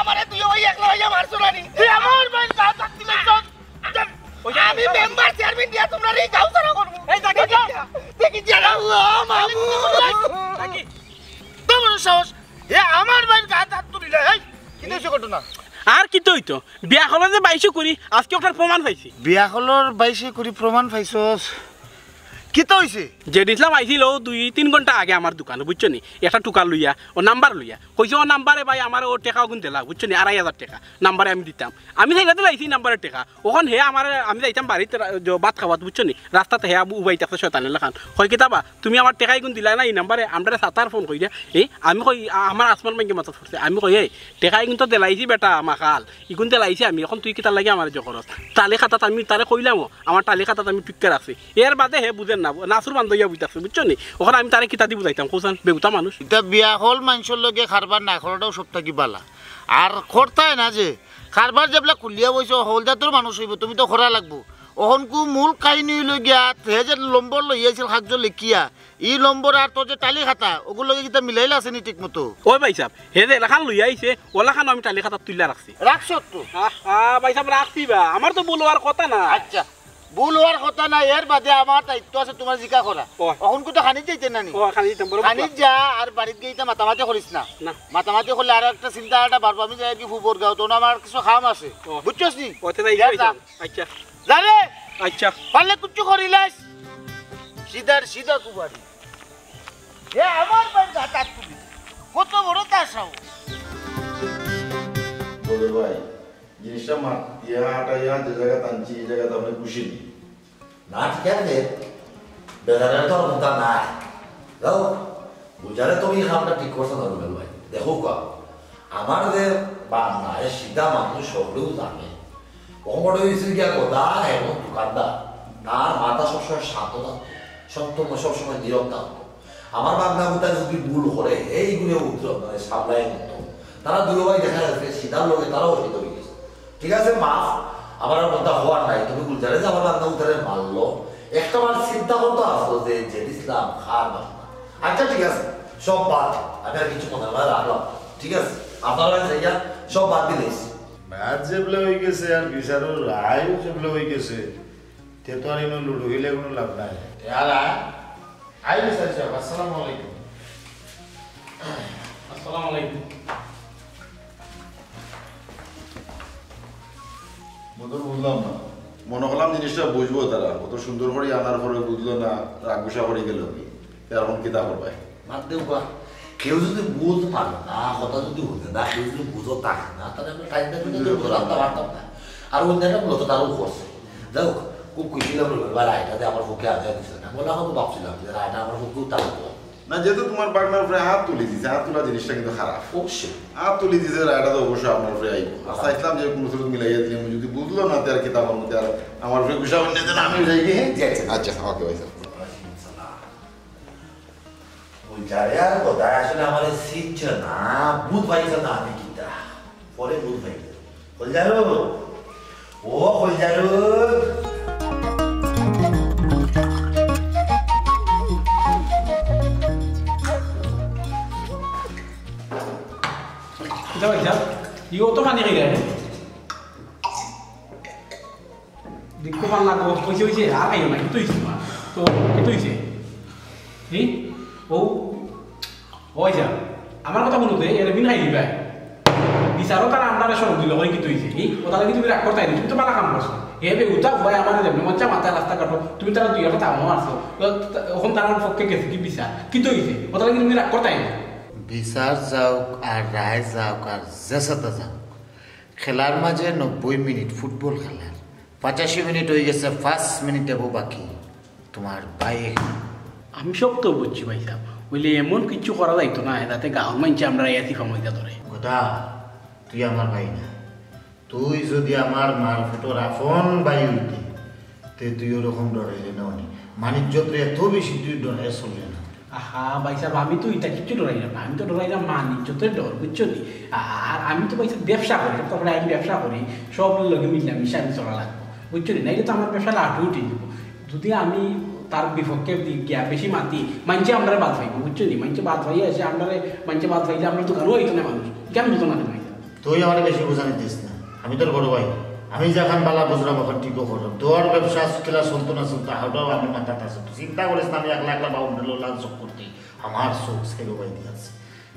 আমারে তুই ওই একলা হইয়া মারছো না নি? তুই আমার ভাইর গাত হাত দিলে চল। আমি মেম্বার চেয়ারম্যান দিয়া তোমরা এই গাঁও ছাড়া করবো। এই দেখি যা। দেখি যা। আল্লাহ, মামু। দেখি। তো বড় সাহস। এ আমার ভাইর গাত হাত তুলিলে, এই, কি দেশে ঘটনা? আর কিতা অইতো? বিয়া করলে যে বাইশে করি, আজকে ওটার প্রমাণ পাইছি। বিয়া করলর বাইশে করি প্রমাণ পাইছস? কিতা অইছে? জেড ইসলাম আইছিল দুই তিন ঘন্টা আগে আমার দোকানো, বুঝছো নি? একটা টুকার লইয়া, ও নাম্বার লইয়া। কইছে, "ও নাম্বারে ভাই, আমার ও টেকা অগুন দিলা, বুঝছো নি? আড়াই হাজার টেকা। নাম্বারে আমি দিতাম।" আমি চাইরা দিলাইছি নাম্বারে টেকা। অখন হে আমার, আমি যাইতাম বাড়িত রা-, জ-, ভাত খাওয়াত, বুঝছো নি? রাস্তাত হে আবু উবাইত আছে শয়তানের লাখান। কয়, "কিতা বা, তুমি আমার টেকা ইগুন দিলা না ই নাম্বারে, আমরারে সাতার ফোন কইরা।" এ, আমি কই, আ-, আমার আসমান ভাঙ্গি মাথাত পড়ছে। আমি কই, "এই, টেকা ইগুন তো দিলাইছি বেটা, মাখাল। ইগুন দিলাইছি আমি, অখন তুই কিতার লাগি আমারে জো করস?" তালি খাতাত আমি তারে কইলাম, ও, আমার তালি খাতাত আমি টুক্কা রাখছি। এর বাদে হে বুঝের না, নাসুর বান্দইয়া বই থাকছে, বুঝছো নি? অখন আমি তারে কিতা দি বুঝাইতাম, কওছান, বেগুতা মানুষ। ইতা বিয়া হল মানষর লগে কারবার না করাটাও সব থাকি বালা। আর করতায় না যে, কারবার যেবলা খুলিয়া বইছো, হলজাতর মানুষ অইবো, তুমি তো করা লাগবো। অখনকু মূল কাহিনী অইলো গিয়া, হে যে নম্বর লইয়াছিল কাগজো লেখিয়া, ই নম্বর আর তোর যে তালি খাতা, ওগুর লগে কিতা মিলাইল আছে নি ঠিক মতো? ওই ভাই সাহেব, হে যে এলাখান লইয়া আইছে, ওলাখান আমি তালি খাতাত তুলিয়া রাখছি। রাখছো তো? আহ, আহ, ভাই সাহেব, রাখছি বা। আমার তো ভুল হওয়ার কথা না। আচ্ছা, ভুল হওয়ার কথা না, এর বাদে আমার দায়িত্ব আছে তোমার জিকা করা। ও। অখন কোথাও খানিত যাইতে না নি? ও, খানিত যাইতাম, বড় খানিত যা, আর বাড়িত গিয়া ইতা মাতামাতি করিস না। না। মাতামাতি করলে আরো একটা চিন্তা একটা বাড়বো। আমি যাই কি ফুবর গাঁও, তো আমার কিছু কাম আছে। ও। বুঝছস নি? ওতে যাই, যা, যাই, যা। যাই। আচ্ছা। যা রে। আচ্ছা। পারলে কুচ্ছু করিলাস। সিধার সিধা কুবারি। এ আমার ভাইর গাত হাত তুলি। কত বড় তার সাহস। বড় ভাই, জিনিসটা মাতিয়া আটাইয়া যে জায়গা টানছি, এই জায়গাতে আপনি খুশি নি? না, ঠিক আছে। বেজারের তো আর কথা নাই। যাও, বুঝারে তুমি এই কামটা ঠিক করছো না, রুবেল ভাই। দেখো কা, আমার যে বাংলায় সিধা মানুষ হকলেও জানে। অমর হয়েছে গিয়া কথা, এখন দোকানদার। তার মাথা সবসময় শান্ত থাকতো, সবসময়, সবসময় নীরব থাকতো। আমার বাগনা কোথায় যদি ভুল করে, এইগুলো উত্তর মানে সামলাই মতো। তারা দুই ভাই দেখা যাচ্ছে সিধার লগে তারাও সিধা হয়ে গেছে। ঠিক আছে, মাফ, আমার আর কথা হওয়ার নাই। তুমি গুলজারে যে আমার বাগনা উঠারে মারলো, একটা বার চিন্তা করতে আসতো যে জেদ ইসলাম খার বাগনা। আচ্ছা, ঠিক আছে, সব বাদ, আমি আর কিছু মনে হয় রাখলাম। ঠিক আছে, আপনারা যাইয়া সব বাদ দিলেই। বাদ যেবলা হয়ে গেছে আর বিচারর রায়ও যেবলা হয়ে গেছে, তে তো আর এমন লুডু খেলে কোনো লাভ নাই। এ আর আয়, আয় বিচার সাহেব, আসসালামু আলাইকুম। আসসালামু আলাইকুম। বুঝলাম না। মনে করলাম জিনিসটা বুঝবো তারা, অত সুন্দর করে আনার পরে বুঝলো না, রাগ গুসা করে গেল কি? তে এখন কিতা করবে? বাদ দেও বা। কেউ যদি বুঝ পারে না, কথা যদি বুঝে না, কেউ যদি বুঝো থাকে না, তাহলে আমরা টাইমটা কিন্তু বুঝতে পারতাম না। আর অন্যটা মূলত তারও করছে। যাই হোক, খুব খুশি লাগলো এবার রায়টাতে আমার পক্ষে আদায় দিচ্ছে না। বলে এখন ভাবছিলাম যে রায়টা আমার পক্ষেও তার না, যেহেতু তোমার বাগনার উপরে হাত তুলি দিছে, হাত তোলা জিনিসটা কিন্তু খারাপ। অবশ্যই। হাত তুলি দিছে, রায়টা তো অবশ্যই আপনার উপরে আইব। আচ্ছা। চাইছিলাম যে কোনো সুরত মিলাইয়া দিলে, আমি যদি বুঝলো না, তে আর কিতা আমার মধ্যে আর আমার উপরে গুসা অন্য দিন আমি যাই গিয়ে। জি, আচ্ছা। আচ্ছা, ওকে ভাই স্যার। ওই যারে আর কোথায় আসলে আমার সিট না, বুঝ পাইছে না আমি কিতা। পরে বুঝ ভাই। কইল যাও। ও কইল যাও। কিতা ভাইসাব? ই অত পানি খাইলায়? দেখো পান লাগবো, অইছে, অইছে, আর খাইও না, কিতা অইছে তোমার? তো, কিতা অইছে? হি? ও, অউ যে, আমার কথা হুনো তে, এরে বিন খাই দিবায়। বিচারো তারা আমরারে সরম দিলো, কই কিতা অইছে? হি? অতার লাগি তুমি রাগ করতায় নি, তুমি তো ভালা কাম করছো। হে বেহুদা পুয়ায় আমারে যেমনে মন চায় মাতায় রাস্তাঘাটো, তুমি তারার দুই একটা থাপ্পড় মারছো। তো, তো, অখন তারার পক্ষে গেছে কি বিচার? কিতা অইছে? অতার লাগি তুমি রাগ করতায় নি। বিচার যাউক আর রায় যাউক আর যেসাতা যাউক, খেলার মাঝে নব্বই মিনিট ফুটবল খেলার, পঁচাশি মিনিট অইগেছে, পাঁচ মিনিট এবো বাকি। তোমার ভাই। আমি সব তো বুঝছি ভাইসাব, অইলে এমন কিচ্ছু করা যাইতো না যাতে গাঁওর মাইনষে আমরারে আইয়া চিপা ময়দা ধরে। কথা, তুই আমার ভাই না, তুই যুদি আমার মার ফুটর আপন ভাই অইতে, তে তুই অরকম ডরাইলে না অনি। মানিজ্জতরে এত বেশি তুই ডরাইয়া চললে না। আহা, ভাইসাব, আমি তো ইতা কিচ্ছু ডরাইরাম না, আমি তো ডরাইরাম মানিজ্জতর ডর, বুঝছো নি? আর আমি তো ভাইসাব ব্যবসা করি, তারপরে আমি ব্যবসা করি, সব লগে মিলামিশা আমি চলা লাগবো, বুঝছো নি? নাইলে তো আমার ব্যবসা লাটু উঠি যাইবো। যুদি আমি তার বিপক্ষে দি-, গিয়া বেশি মাতি, মাইনষে আমরারে বাদ পাইবো, বুঝছো নি? মাইনষে বাদ পাইয়া আছে আমরারে, মাইনষে বাদ পাইলে আমরার দোকানো আইতো না মানুষ, কেন বুঝতো না ভাইসাব? তুই আমারে বেশি বুঝানি দিস না, আমি তোর বড় ভাই, আমি যেখান ভালা বুঝরাম অখান ঠিকউ কররাম। তোর ব্যবসা কিলা চলতো না চলতো, অতাও আমি মাথাত আছে। তুই চিন্তা করিস না, আমি একলা একলা বাউন্ডারি লাল চোখ করতে আমার চোখ সেগো বাই দিয়া আছে।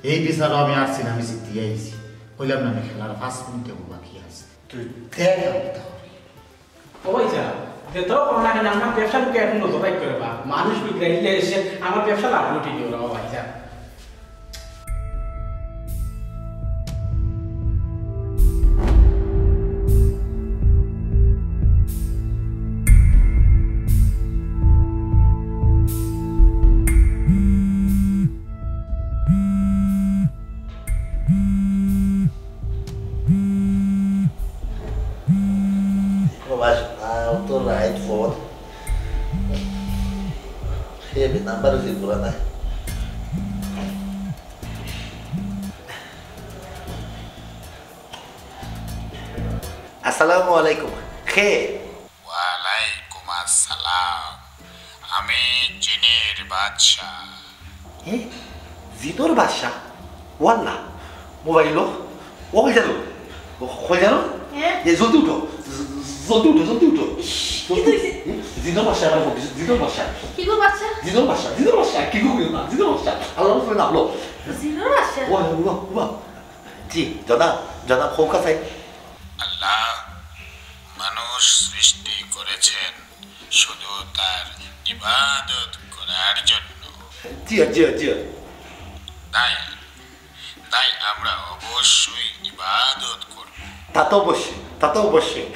এই বিচারো আমি আরছি না, আমি জিতিয়া আইছি। কইলাম না, আমি খেলার পাঁচ মিনিট এবো বাকি আছে। তুই দেখ আমি কিতা করি। ও ভাইসাব, যেতাউ করো না কেনে, আমার ব্যবসার দিকে একটু নজর রাখিও রে বা। মানুষ বিগড়াইলে এসে আমার ব্যবসা লাটু উঠি যাইবো রে বা ভাইসাব। ও বাস, আহ, অত রাইত ফোন। সে নাম্বার রিসিভ করে না। আসসালামু আলাইকুম। খে? ওয়ালাইকুম আসসালাম। আমি জিনের বাদশা। এ? জিনর বাদশা? ওয়াল্লা, মোবাইল লো। ও কই যারো? ও কই যারো? হ্যাঁ? এ, জলদি উঠো। জ-, জ-, জলদি উঠো, জলদি উঠো। ইশ, কিতা অইছে? এ, জিনর বাদশা আমার ফোন দিছে, জিনর বাদশা। কিগু বাদশা? জিনর বাদশা, জিনর বাদশা। কিগু কইও না, জিনর বাদশা। আল্লাহর উপরে নাম লো। জিনর বাদশা? ও, ও, ও, ও। জি, জনাব, জনাব, খোকা সাহেব। আল্লাহ মানুষ সৃষ্টি করেছেন শুধু তার ইবাদত করার জন্য। জি, জি, জি। তাই, তাই আমরা অবশ্যই ইবাদত করব। তা তো অবশ্যই, তা তো অবশ্যই।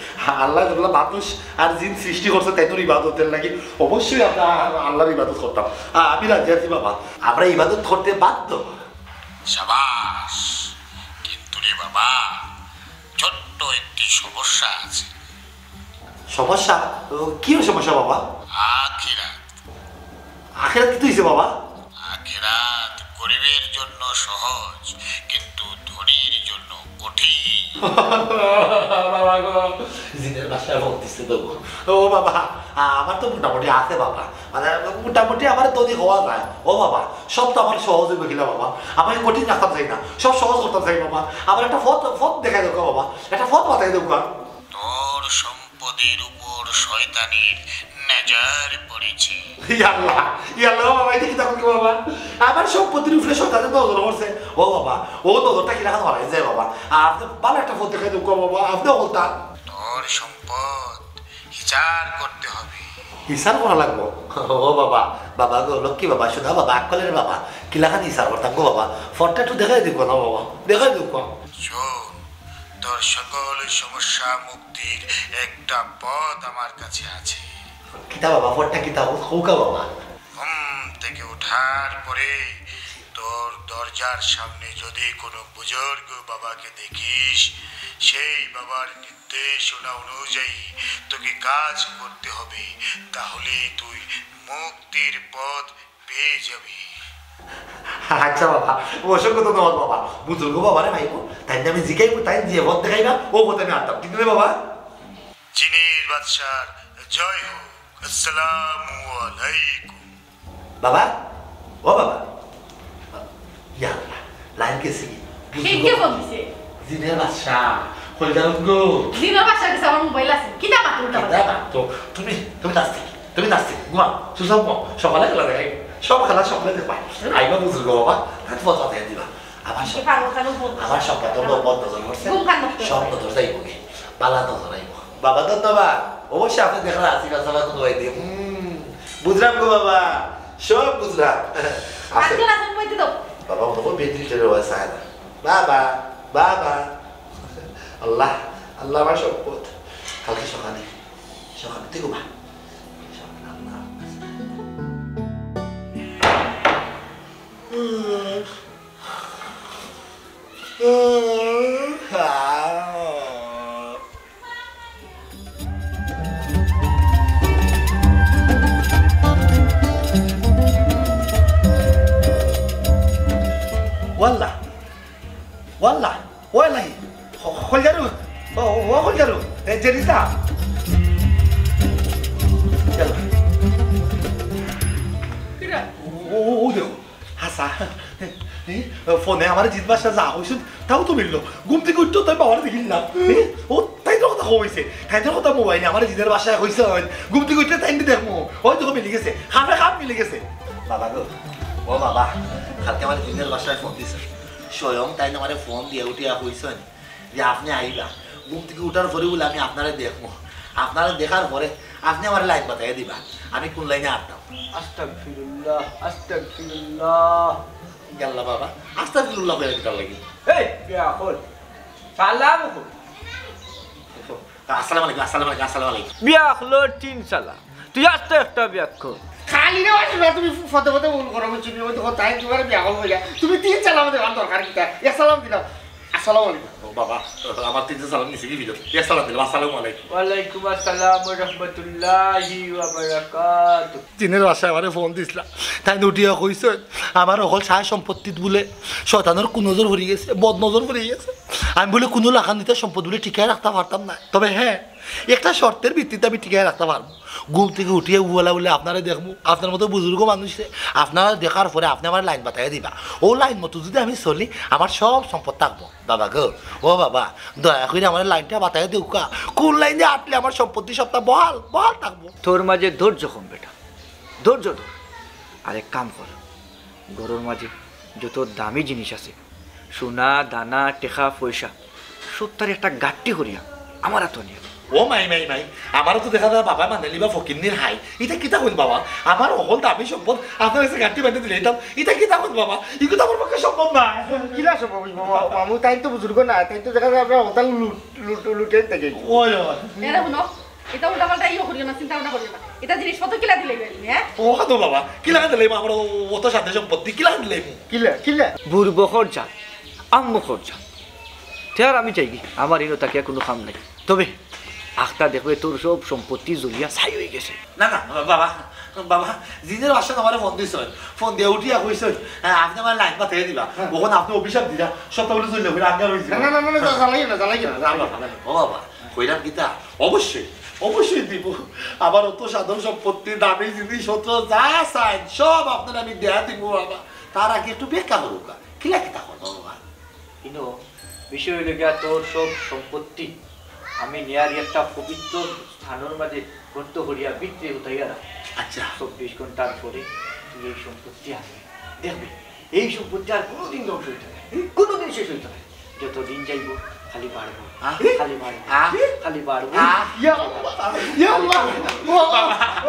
আল্লাহ যেগুলা মানুষ আর জিন সৃষ্টি করছে, তাইনর ইবাদতের লাগি অবশ্যই আমরা আল্লাহর ইবাদত করতাম। আ-, আমি রাজি আছি বাবা, আমরা ইবাদত করতে বাধ্য। সাবাস। কিন্তু রে বাবা, ছোট্ট একটি সমস্যা আছে। সমস্যা? ও, কি সমস্যা বাবা? আখিরাত। আখিরাত কিতা অইছে বাবা? আখিরাত গরিবের জন্য সহজ, কিন্তু ধনীর জন্য কঠিন। বাবা গো, জিনের বাদশায় ফোন দিছে তো গো। ও বাবা, আ-, আমার তো মোটামুটি আছে বাবা, মানে মোটামুটি আমার ধনী হওয়া যায়। ও বাবা, সব তো আমার সহজ অইবো কিলা বাবা, আমি কঠিন রাস্তা চাই না, সব সহজ করতাম চাই বাবা। আমার একটা পথ, পথ দেখাই দেউক্কা বাবা, একটা পথ বাতাই দেউক্কা। তোর সম্পদের উপর শয়তানের নজর পড়েছে। ইয়া আল্লাহ, ইয়া আল্লাহ, বাবা, ইটা কিতা কইলে বাবা? আমার সম্পত্তির উপরে শয়তানের নজর পড়ছে। ও বাবা, ও নজরটা কিলাখান হরাই যায় বাবা? আপনে ভালা একটা পথ দেখাই দেউক্কা বাবা, আপনে বলতা। তোর সম্পদ হিসাব করতে হবে। হিসাব করা লাগবো? ও বাবা, বাবা গো, লক্ষ্মী বাবা, সুধা বাবা, আক্কলের বাবা, কিলাখান হিসাব করতাম গো বাবা? পথটা একটু দেখাই দেউক্কা না বাবা, দেখাই দেউক্কা। শোন, তোর সকল সমস্যা মুক্তির একটা পথ আমার কাছে আছে। কিতা বাবা, পথটা কিতা? কউক্কা বাবা। ঘুম থেকে ওঠার পরে তোর দরজার সামনে যদি কোনো বুজুর্গ বাবাকে দেখিস, সেই বাবার নির্দেশনা অনুযায়ী তোকে কাজ করতে হবে, তাহলেই তুই মুক্তির পথ পেয়ে যাবি। আচ্ছা বাবা, অসংখ্য ধন্যবাদ বাবা। বুজুর্গ বাবারে পাইবো, তাইন আমি জিগাইমু, তাইন যে পথ দেখাইবা, অউ পথে আমি আটতাম। ঠিক না বাবা? জিনের বাদশার জয় হোক। আসসালামু আলাইকুম। বাবা, ও বাবা। ইয়া আল্লাহ, লাইন গেছে কি? কে, কে ফোন দিছে? জিনের বাদশা, কইলাম গো। জিনের বাদশা গেছে, আমার মোবাইল আছে। কিতা মাতো উল্টা পাল্টা? কিতা মাতো? তুমি, তুমি নাস্তিক, তুমি নাস্তিক। ঘুমাও, সুসাম ঘুমাও। সকালে খেলা দেখাই। সব খেলা সকালে দেখবা। আইবা বুজুর্গ বাবা, তাইন পথ বাতাই দিবা। আমার সব, পাগল কালো বন্ধ। আমার সব কথা বন্ধ নজর করছে। ঘুম কান নষ্ট সব করে। নজর যাইব কি? বালা নজর আইব। বাবা ধন্যবাদ। অবশ্যই আপনি দেখরা আসি বাসা কোনো ভাই দিয়ে। হুম, বুঝলাম গো বাবা, সব বুঝলাম। আছে। আজকে রাসন বইতে দাও। বাবা, মনে হয় বেদিন চলে হয় সায়দা। বাবা, বাবা। আল্লাহ, আল্লাহ আমার সম্পদ। কালকে সকালে, সকালে তুই ঘুমা। সকালে আল্লাহ। ওয়াল্লা, ওয়াল্লা, ওয়াল্লাহি, হ-, হলজারু, ও, ও, ও হলজারু, এ, জেরিসা। ইয়াল্লা। কিরা? ও, ও, ও দেখো, হাসা। এ, ফোনে আমার জিত বাসা যা হইছে, তাও তো মিললো। ঘুম থেকে উঠতে তাই বাবার দেখি না। এ, ও তাই তো কথা কইছে। তাই তো কথা মোবাইলে আমার জিনের বাসায় হইছে। ঘুম থেকে উঠলে তাই দেখবো। ওই তো মিলে গেছে। খাপে খাপ মিলে গেছে। বাবা গো, ও বাবা, কালকে আমার জিনের বাসায় ফোন দিছে। স্বয়ং তাই আমারে ফোন দিয়া উঠিয়া কইছইন যে আপনে আইবা। ঘুম থেকে উঠার পরে বলে আমি আপনারে দেখমু। আপনারে দেখার পরে আপনে আমারে লাইন বাতাইয়া দিবা। আমি কোন লাইনে আটতাম। আস্তাগফিরুল্লাহ, আস্তাগফিরুল্লাহ। ইয়াল্লা বাবা, আস্তাগফিরুল্লাহ কইরা দিতার লাগি। এই, বেআক্কল। সালাম কই। আসসালামু আলাইকুম, আসসালামু আলাইকুম, আসসালামু আলাইকুম। বেআক্কলর তিন সালাম। তুই আস্তা একটা বেআক্কল। খালি রে ভাই, তোমরা তুমি ফদে ফদে ভুল করো, বুঝছো নি? ওই দেখো, তাই তোমার বেআক্কল কইলা। তুমি তিন সালাম দেওয়ার দরকার কিতা? এক সালাম দিলাম। আসসালামু আলাইকুম। ও বাবা, আমার তিনটা সালাম নিছে কি বিরত? এক সালাম দিলাম, আসসালামু আলাইকুম। ওয়ালাইকুম আসসালাম ওয়া রাহমাতুল্লাহি ওয়া বারাকাতুহু। জিনের বাসায় আমারে ফোন দিছলা। তাইন উঠিয়া কইছইন, আমার হকল সায় সম্পত্তিত বুলে শয়তানর কুনজর পড়ি গেছে, বদনজর পড়ি গেছে। আমি বুলে কুনু লাখান নিতে সম্পদ বুলে টিকায় রাখতা পারতাম না। তবে হ্যাঁ, একটা শর্তের ভিত্তিতে আমি টিকায় রাখতা পারমু। ঘুম থেকে উঠিয়া উওয়ালা বুলে আপনারে দেখমু, আপনার মতো বুজুর্গ মানুষরে আপনারে দেখার পরে আপনে আমারে লাইন বাতাইয়া দিবা। ও লাইন মতো যদি আমি চলি, আমার সব সম্পদ থাকবো। বাবা গো, ও বাবা, দয়া কইরা আমারে লাইনটা বাতাইয়া দেউক্কা। কোন লাইনে আটলে আমার সম্পত্তি সবটা বহাল, বহাল থাকবো। তোর মাঝে ধৈর্য কম বেটা, ধৈর্য ধর। আর এক কাম কর, ঘরর মাঝে যত দামি জিনিস আছে, সোনা, দানা, টেকা, পয়সা, সবতারে একটা গাট্টি করিয়া আমার আতো নিয়া। ও মাই, মাই, মাই, আমারও তো দেখা যায় বাবা মানে লিবা ফকিন্নির হাই। ইটা কিতা কইল বাবা? আমার হকল দামি সম্পদ আপনার কাছে গাট্টি বান্ধি দিলে ইতাম। ইটা কিতা কইল বাবা? ইগু তো আমার পক্ষে সম্ভব না। কিলা সম্ভব অইবো মা-, মামু, তাইন তো বুজুর্গ না, তাইন তো দেখা যায় আপনার হকল লুট, লুট, লুটেন থেকে। ওই, ওই। এরা হুনো, ইতা উল্টা পাল্টা ইয়ে করিও না, চিন্তা ভাবনা করিও না। ইতা জিনিসপত্র কিলা দিলে গেলি, হ্যাঁ? ও তো বাবা, কিলা দিলে আমার অত সাধ্য সম্পত্তি, কিলা দিলে? কিলা, কিলা? বুড়বকর জাত, আম্মকর জাত। তে আর আমি যাইগি, আমার ইনো থাকিয়া কুনু কাম নাই। তবে আখতা দেখবে তোর সব সম্পত্তি জ্বলিয়া ছাই অইগেছে। না, না, বাবা, বাবা, জিনের বাসায় আমারে ফোন দিছইন, ফোন দিয়া উঠিয়া কইছইন, হ্যাঁ, আপনে আমারে লাইন বাতাইয়া দিবা। হ্যাঁ। অখন আপনে অভিশাপ দিলা, সবতা বুলে জ্বলিয়া পুড়িয়া আঙ্গার অইছে। না, না, না, না, না, জ্বালাইও না, জ্বালাইও না, জ্বালাইও না। ও বাবা, কইলাম কিতা? অবশ্যই, অবশ্যই দিমু। আমার অত সাধন সম্পত্তি, দামি জিনিসপত্র যা চাইন, সব আপনারে আমি দিয়া দিমু বাবা। তার আগে একটু ব্যাখ্যা করুক্কা। কিলা কিতা করবা বাবা? ইনো বিষয় অইলো গিয়া তোর সব সম্পত্তি আমি নিয়ার একটা পবিত্র স্থানর মাঝে গর্ত করিয়া ভিতরে উঠাইয়া রাখ। আচ্ছা। চব্বিশ ঘন্টার পরে তুই এই সম্পত্তি আনবি। দেখবি, এই সম্পত্তি আর কোনোদিন ধ্বংস অইতো নায়, কোনোদিন শেষ অইতো নায়। যতদিন যাইবো, খালি বাড়বো, আহ? খালি বাড়বো, আহ? খালি বাড়বো। আহ? ইয়া আল্লাহ, ইয়া আল্লাহ। ও, ও,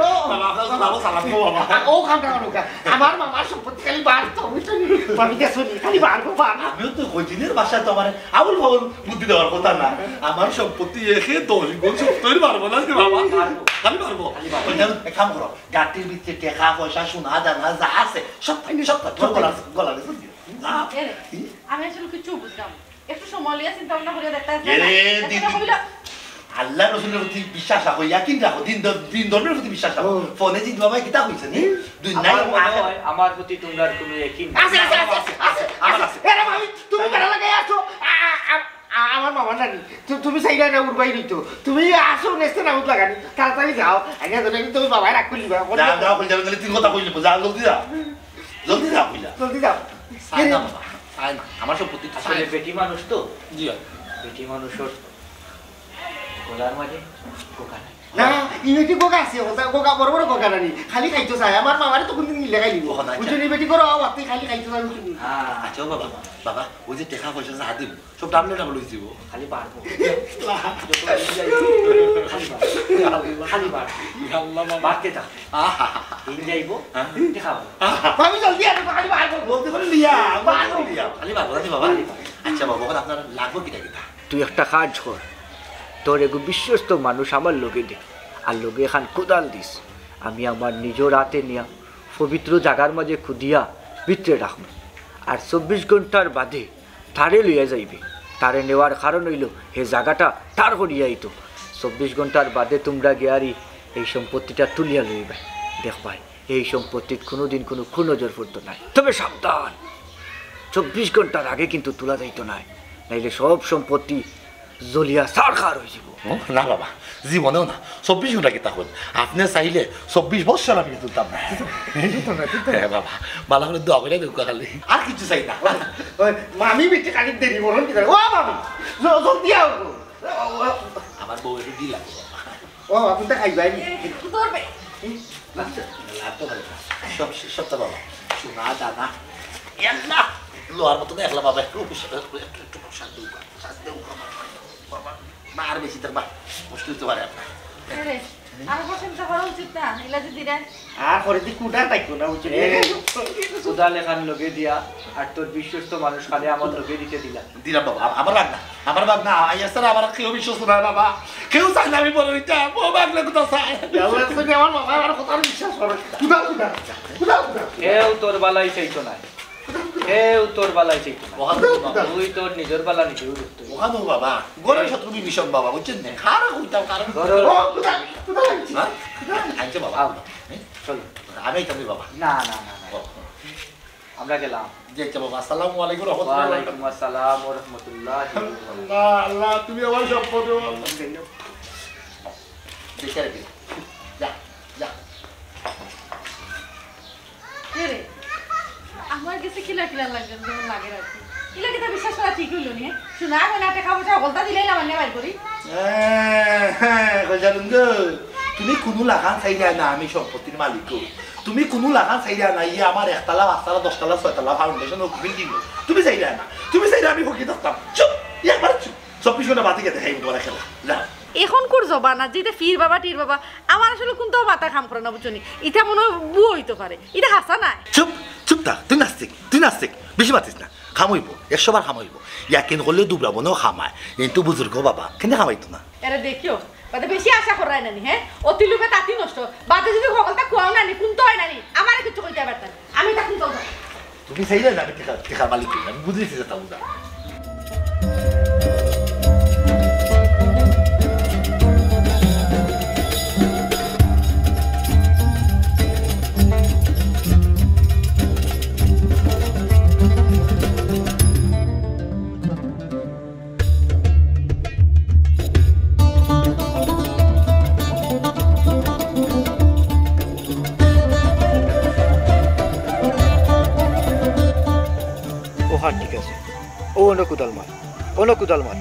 ও। বাবা, আপনার তো বাবা সালাম গো বাবা। ও, খামটা করো কা। আমার মামার সম্পত্তি খালি বাড়তো, বুঝছো নি? আমি গেছো নি, খালি বাড়বো, বাড়বো। আমিও তো কই জিনের বাসায় তো আমার আবুল ফাবুল বুদ্ধি দেওয়ার কথা না। আমার সম্পত্তি একে দশ গুণ সত্তর বাড়বো না কি বাবা? খালি বাড়বো। খালি বাড়বো। ওই জানো, এক কাম করো, গাটির ভিতরে টেকা, পয়সা, সোনা, দানা যা আছে, সব, সব, সব গলার, গলার ভিতরে দিও। না। এ রে, আমি আসলে কিছু বুঝলাম না। একটু সময় লইয়া চিন্তা ভাবনা করিয়া দেখতে আসলে এ রে, না। দিদি। একটা কইলা, আল্লাহ রসুলর প্রতি বিশ্বাস রাখো, ইয়াকিন রাখো, দিন ধর-, দিন ধর্মর প্রতি বিশ্বাস রাখো। ও। ফোনে জিদ বাবায় কিতা কইছে নি? দুই নাই আমার মনে আমার হয় আমার প্রতি তোমরার কোনো ইয়াকিন নাই। আছে, আছে, আছে, আছে, আছে, আমার আছে। এরে মামি, তুমি বেড়া লাগাই আছো। আ-, আ-, আ-, আ-, আমার মামা নানি, তু-, তুমি চাইরা না উড়বাই নিত। তুমি আসো নেস্তে না উঠ লাগানি। তাড়াতাড়ি যাও। আগে ধরে কিন্তু তুমি বাবায় রাগ করলি বা। যাও, যাও, কইলা, তাহলে তিন কথা কইলে, যাও, জলদি যাও। জলদি যাও, কইলা। জলদি যাও। চাই না বাবা, চাই না। আমার সম্পত্তি তো আসলে চাই না। বেটি মানুষ তো। জি হয়। বেটি মানুষর গলার মাঝে কোকা নাই। না, ইবেটি কোকা আছে, ওটা কোকা বড় বড় কোকা নানি। খালি খাইতো চায়। আমার মামারে তো কোনদিন গিলে খাই দিব। ও, না, বুঝছো নি, বেটি করো, আও, আপনি খালি খাইতো চায়, বুঝছো নি? হ্যাঁ। আচ্ছা, ও বাবা, বাবা, ওই যে টেকা পয়সা যা দিম, সব ডাবলে ডাবল হয়ে যাবো। খালি বাড়বো। যত দিন যাইবো, খালি বাড়বো। খালি বাড়বো। আল্লাহ, বাবা। বাড়তে থাক। আহা। দিন যাইবো, হ্যাঁ। টেকা বাড়বো। আহা। আমি জলদি আর খালি বাড়বো। বলতে পারি লিয়া, বলতে পারি লিয়া। খালি বাড়বো, খালি বাবা। খালি বাড়বো। আচ্ছা বাবা, এখন আপনার লাগবো কিটা কিটা? তুই একটা কাজ কর, তোর এগু বিশ্বস্ত মানুষ আমার লগে দে, আর লগে এখান কোদাল দিস। আমি আমার নিজর হাতে নিয়া পবিত্র জাগার মাঝে খুদিয়া ভিতরে রাখমু। আর চব্বিশ ঘন্টার বাদে তারে লইয়া যাইবে। তারে নেওয়ার কারণ অইলো, হে জাগাটা তার করিয়া আইতো। চব্বিশ ঘন্টার বাদে তোমরা গিয়ারি এই সম্পত্তিটা তুলিয়া লইবায়। দেখবায়, এই সম্পত্তিত কোনোদিন কোনো কুনজর পড়তো নায়। তবে সাবধান, চব্বিশ ঘন্টার আগে কিন্তু তুলা যাইতো নায়, নাইলে সব সম্পত্তি জ্বলিয়া ছারখার হয়ে যাব। ও, না বাবা, জীবনেও না। চব্বিশ ঘন্টা কিতা কইন? আপনি চাইলে চব্বিশ বছর আমি তুলতাম না। তুলতাম না, তুলতাম না। হ্যাঁ বাবা, ভালা করে দোয়া করে দেউক্কা খালি। আর কিছু চাই না। ওই, মামি বেটি খালি দেরি মরণ কি জানে? ও মামি, জ-, জলদি আও গো। ও, ও, আমার বউ একটু দিলাম। ও, আপনি তো খাইবাই নি। এ, ধরবে। লাভ তো ভালো। সব, সব তো বাবা। সোনা, দানা। ইয়াল্লা! লোহার মতো দেখলা বাবা, একটু, একটু, একটু, একটু শান্ত হও, শান্ত হও, বাবা। বাবা, মা আর বেশি দেখবা, মুশকিল তো পারে আপনার। আরে, আর প্রশংসা করা উচিত না, ইলা যদি রে। আর করে দি কুটা তাই কোনা উচিত। এ, কোদাল এখান লগে দিয়া, আর তোর বিশ্বস্ত মানুষ খালি আমার লগে দিতে দিলা। দিলাম বাবা, আ-, আমার ভাগনা, আমার ভাগনা, আইয়া স্যার, আমার কেউ বিশ্বস্ত নয় বাবা, কেউ চায় না আমি বড় হইতাম, ও ভাগনা কোথা চায়? আল্লাহ, তুমি আমার বাবা, আমার কথা বিশ্বাস করো। কোদাল, কোদাল, কোদাল, কোদাল। কেউ তোর বালাই চাইতো না। কেউ তোর বালাই চাইতো না। ওখানে তো বাবা। তুই তোর নিজর বালা নিজেও দেখতে হইবে। ওখানে বাবা, ঘরের শত্রু বিভীষণ বাবা, বুঝছেন না? কারো কইতাম, কারো ধরো। ও, কোথায়? কোথায় আনছি? হ্যাঁ? কোথায় আনছি? আনছে বাবা। আও। হ্যাঁ? চলো। আমি আইতাম রে বাবা। না, না, না, না। ও। আমরা গেলাম। জি, আচ্ছা বাবা, আসসালামু আলাইকুম রহমতুল্লাহ। ওয়ালাইকুম আসসালাম ওয়া রাহমাতুল্লাহি ওয়া বারাকাতুহু। আল্লাহ, আল্লাহ, তুমি আমার সম্পদ, ও আল্লাহ। দেখে রেখে। যা, যা। কে রে? আমার গেছে কিলা কিলা লাগে, যেমন লাগে আর কি। কিলা কিতা বিশ্বাস করা ঠিক হইল নি? শোনা, আমি না টেকা পয়সা হকলতা দিলেই না মানে বাইর করি। হ্যাঁ, হ্যাঁ, কইজারুন গো, তুমি কুনু লাখান চাইরা না, আমি সম্পত্তির মালিক গো। তুমি কুনু লাখান চাইরা না, ইয়ে আমার একতলা, পাঁচতলা, দশতলা, ছয়তলা foundation ও building ও। তুমি চাইরা না, তুমি চাইরা আমি হকি থাকতাম। চুপ, একবারে চুপ। চব্বিশ ঘন্টা বাদে গিয়া দেখাইমু তোমার খেলা। যাও। এখনকুর জমানা, যেটা ফির বাবা, টির বাবা, আমার আসলে কোনটাও মাথা কাম করে না, বুঝছো নি? ইটা মনে হয় বুয়া হইতে পারে, ইটা হাসা নাই। চুপ, চুপ থাক, তুই নাস্তিক, তুই নাস্তিক, বেশি মাতিস না। কাম হইব, একশো বার কাম হইব। ইয়াকিন করলে দুবরা মনেও কামায়, কিন্তু বুজুর্গ বাবা, কেন কামাইতো না? এরা দেখিও, বাদে বেশি আশা করায় নানি, হ্যাঁ? অতি লোভে তাতি নষ্ট। বাদে যদি হকলতা কুয়াও নানি, কুনতা হয় নানি, আমারে কিচ্ছু কইতে পারতাম। আমি তখন চলতাম। তুমি চাইলে না, আমি টেকা, টেকা মালিক হই, আমি বুঝেছি যেটা বুঝা। ও হ্যাঁ, ঠিক আছে। ও অন্য কোদাল মার, অন্য কোদাল মার।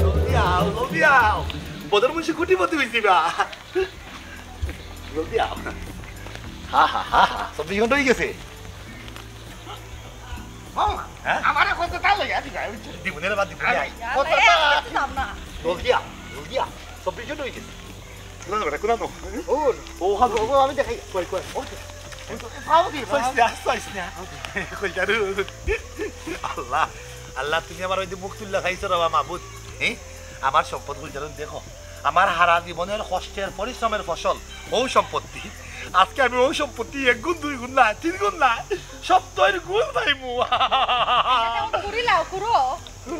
জলদি আও, জলদি আও। বদর মুন্সি কোটিপতি হইছি বা। জলদি আও। হা, হা, হা, হা। চব্বিশ ঘন্টা হয়ে গেছে। মামা, হ্যাঁ? আমারে কত তাল লাগে, আদি গায়, বুঝছো? দিবনে রে বা, দিবনে আই। কত তাল? জলদি আও, জলদি আও। চব্বিশ ঘন্টা হয়ে গেছে। কোন বেটা, কোন তো? ও, ও, হ্যাঁ, ও, আমি দেখাই। কই, কই? ও তো, ও তো, এ, পাও কি? চাইস না, চাইস না। কই যারু? আল্লাহ, আল্লাহ, তুমি আমার ওই যে মুখ তুললা খাইছো রে বা মাবুদ। হ্যাঁ? আমার সম্পদ কই যারু দেখো। আমার হারা জীবনের কষ্টের পরিশ্রমের ফসল, অউ সম্পত্তি। আজকে আমি অউ সম্পত্তি এক গুণ, দুই গুণ নায়, তিন গুণ নায়, সত্তইর গুণ পাইমু। আচ্ছা, অখন কুড়ি লাও, কুড়ো।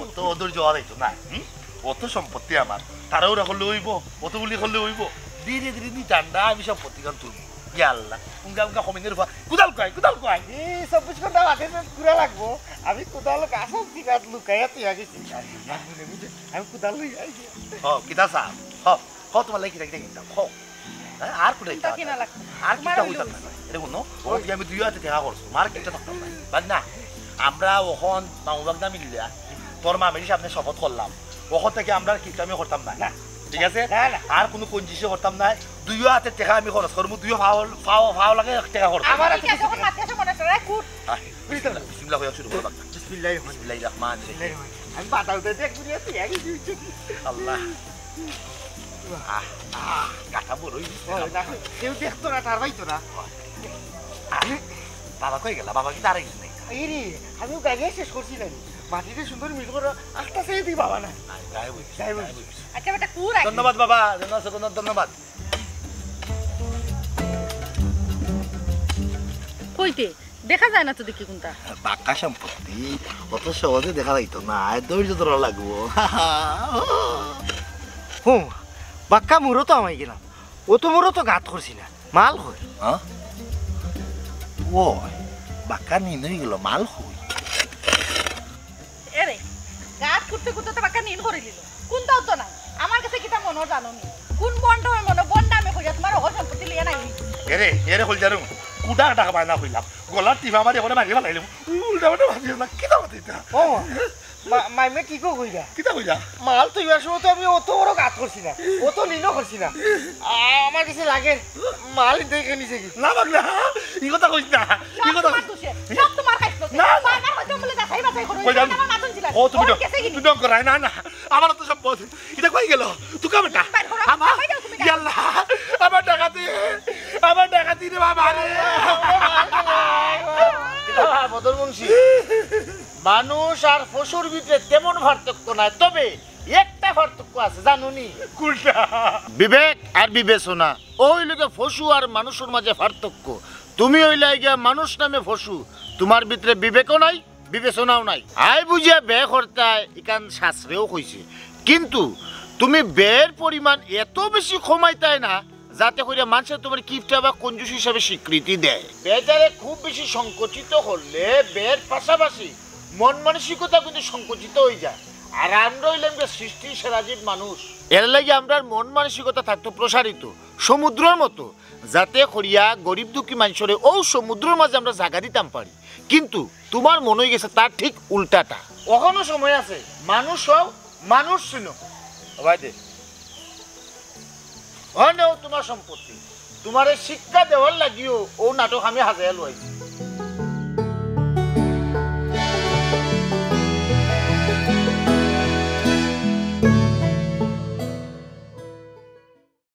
অত অধৈর্য অওয়া যাইতো না, হুম? অত সম্পত্তি আমার, তাড়াহুড়া করলে অইবো, অত গুলি করলে অইবো। ধীরে ধীরে নি ঠান্ডা, আমি সম্পত্তিখান তুলমু। ইয়া আল্লাহ, উঙ্গা উঙ্গা কমিনের ফুয়া, কুদাল কই, কুদাল কই? এই চব্বিশ ঘন্টা বাদে তো কুড়া লাগবো। আমি কুদাল গাছর জিগাত লুকাইয়া থইয়া গেছি। আমি কুদাল লই আই। ও, কিতা চাও? হ, হ, তোমার লাগি কিতা কিতা কিনতাম, হ। হ্যাঁ, আর কুটা কিনতা কিনা লাগতো? আর তোমার কিতা অইলো কইতাম না। অইছে। এটা হুনো, ও তুই আমি দুই আতে টেকা করছো, মার কিতা থাকতাম না। বাদ না, আমরা অখন মামু বাগনা মিলিয়া তোর মামির সামনে শপথ করলাম, অখন থাকি আমরা কিতা আমি করতাম না। না। ঠিক আছে? না, না। আর কুনু কঞ্জুসি করতাম না। দুইও আতে টেকা আমি খরচ করমু, দুইও ফাও, ফাও, ফাও লাগে এক টেকা খরচ। আমার ঠিক আছে, অখন মাততে আসে মনে হচ্ছে, রাখ, উঠ। আহ, বিসমিল্লাহ, বিসমিল্লাহ কইয়া শুরু করো, বাগনা। বিসমিল্লাহির রহমানির রহিম। বিসমিল্লাহির রহমানির রহিম। আমি বাতাস দিতে এক মিনিট আগে আগে দিচ্ছি। আল্লাহ। আহ, আহ, গাটা বড় অই গেছে। ও, না, কেউ দেখতো না, তার ভাই তো না। আরে, বাবা কই গেলা? বাবা কিতা আরে গেছে নাকি? এই রে, আমিও গাড়ি শেষ করছি না রে। মাটিতে সুন্দর মিল করে আস্তে আস্তে এদিকে বাবা না। আয়, গায়ে বইছি, গায়ে বইছি। গায়ে বইছি। আচ্ছা, বেটা, কুড় আইছে। ধন্যবাদ বাবা, ধন্যবাদ, ধন্যবাদ। কইতে? দেখা যায় না তো দেখি কুনটা। বাক্কা সম্পত্তি, অত সহজে দেখা যাইতো না, আর ধৈর্য ধরা লাগবো। হুম, বাক্কা মুরো তো আমায় গেলাম, অত মুরো তো গাত করছি না, মাল কই? হ্যাঁ? ও, বাক্কা নিন অই গেল, মাল কই? এরে, গাত খুঁড়তে খুঁড়তে তো বাক্কা নিন করি দিল। কুনটাও তো নাই। আমার গেছে কিতা মনো জানো নি? কুন বন্ড হয় মনো, বন্ড আমি কইয়া তোমার অকল সম্পত্তি লইয়া নাই। এরে, এরে কইল জানো, কুটা টাকা পায় না কইলাম। গলার টিপা মারি ওখানে মারিয়া ফালাইলাম। উল্টা পাল্টা ভাবিও না, কিতা মাতি এটা? ও, মা-, মাইমে ঠিকও কইরা। কিতা কইলা? মাল তো ইবার সময় তো আমি অত বড় গাত করছি না, অত নিনও করছি না। আ-, আমার গেছে লাগে, মাল দেখে নিছে কি? না পাগলা, ই কথা কইস না, ই সব কথা তোমার কইস দোষে, সব তোমার খাইছ দোষে। না, না। বারবার হয়তো বলে যাচাই বাছাই করো, কই যান? আমার মাথুন ছিল। ও, তুমি ওর ডক-, গেছে কি? তুমি ডক করায় না, না, আমার তো সব বস। এটা কই গেল? তুকা বেটা। বাইর করো, আমার, বাইর করো তুমি। ইয়াল্লা, আমার ডাকাতি, আমার ডাকাতি রে বাবা রে। কিতা, বদর মুন্সি? মানুষ আর পশুর ভিতরে তেমন পার্থক্য নাই, তবে একটা পার্থক্য আছে, জানো নি? কোনটা? বিবেক আর বিবেচনা। ওই লোকে পশু আর মানুষের মাঝে পার্থক্য। তুমি অইলায় গিয়া মানুষ নামে পশু, তোমার ভিতরে বিবেকও নাই, বিবেচনাও নাই। আয় বুঝিয়া ব্যয় করতায়, ইখান শাস্ত্রেও কইছে, কিন্তু তুমি ব্যয়ের পরিমাণ এত বেশি কমাইতায় না, যাতে করিয়া মানষে তোমার কিপটা বা কঞ্জুস হিসাবে স্বীকৃতি দেয়। ব্যয়টারে খুব বেশি সংকুচিত করলে ব্যয়ের পাশাপাশি মন মানসিকতা কিন্তু সংকুচিত অই যায়। আর আমরা অইলাম গিয়া সৃষ্টির সেরা জীব মানুষ। এর লাগি আমরার মন মানসিকতা থাকতো প্রসারিত সমুদ্রর মতো, যাতে করিয়া গরিব দুঃখী মানষরে অউ সমুদ্রর মাঝে আমরা জাগা দিতাম পারি। কিন্তু তোমার মন অই গেছে তার ঠিক উল্টাটা। অখনো সময় আছে, মানুষ হও, মানুষ চিনো। ও ভাই দে। অনেও তোমার সম্পত্তি, তোমারে শিক্ষা দেওয়ার লাগিও অউ নাটক আমি হাজাইয়া লইছি।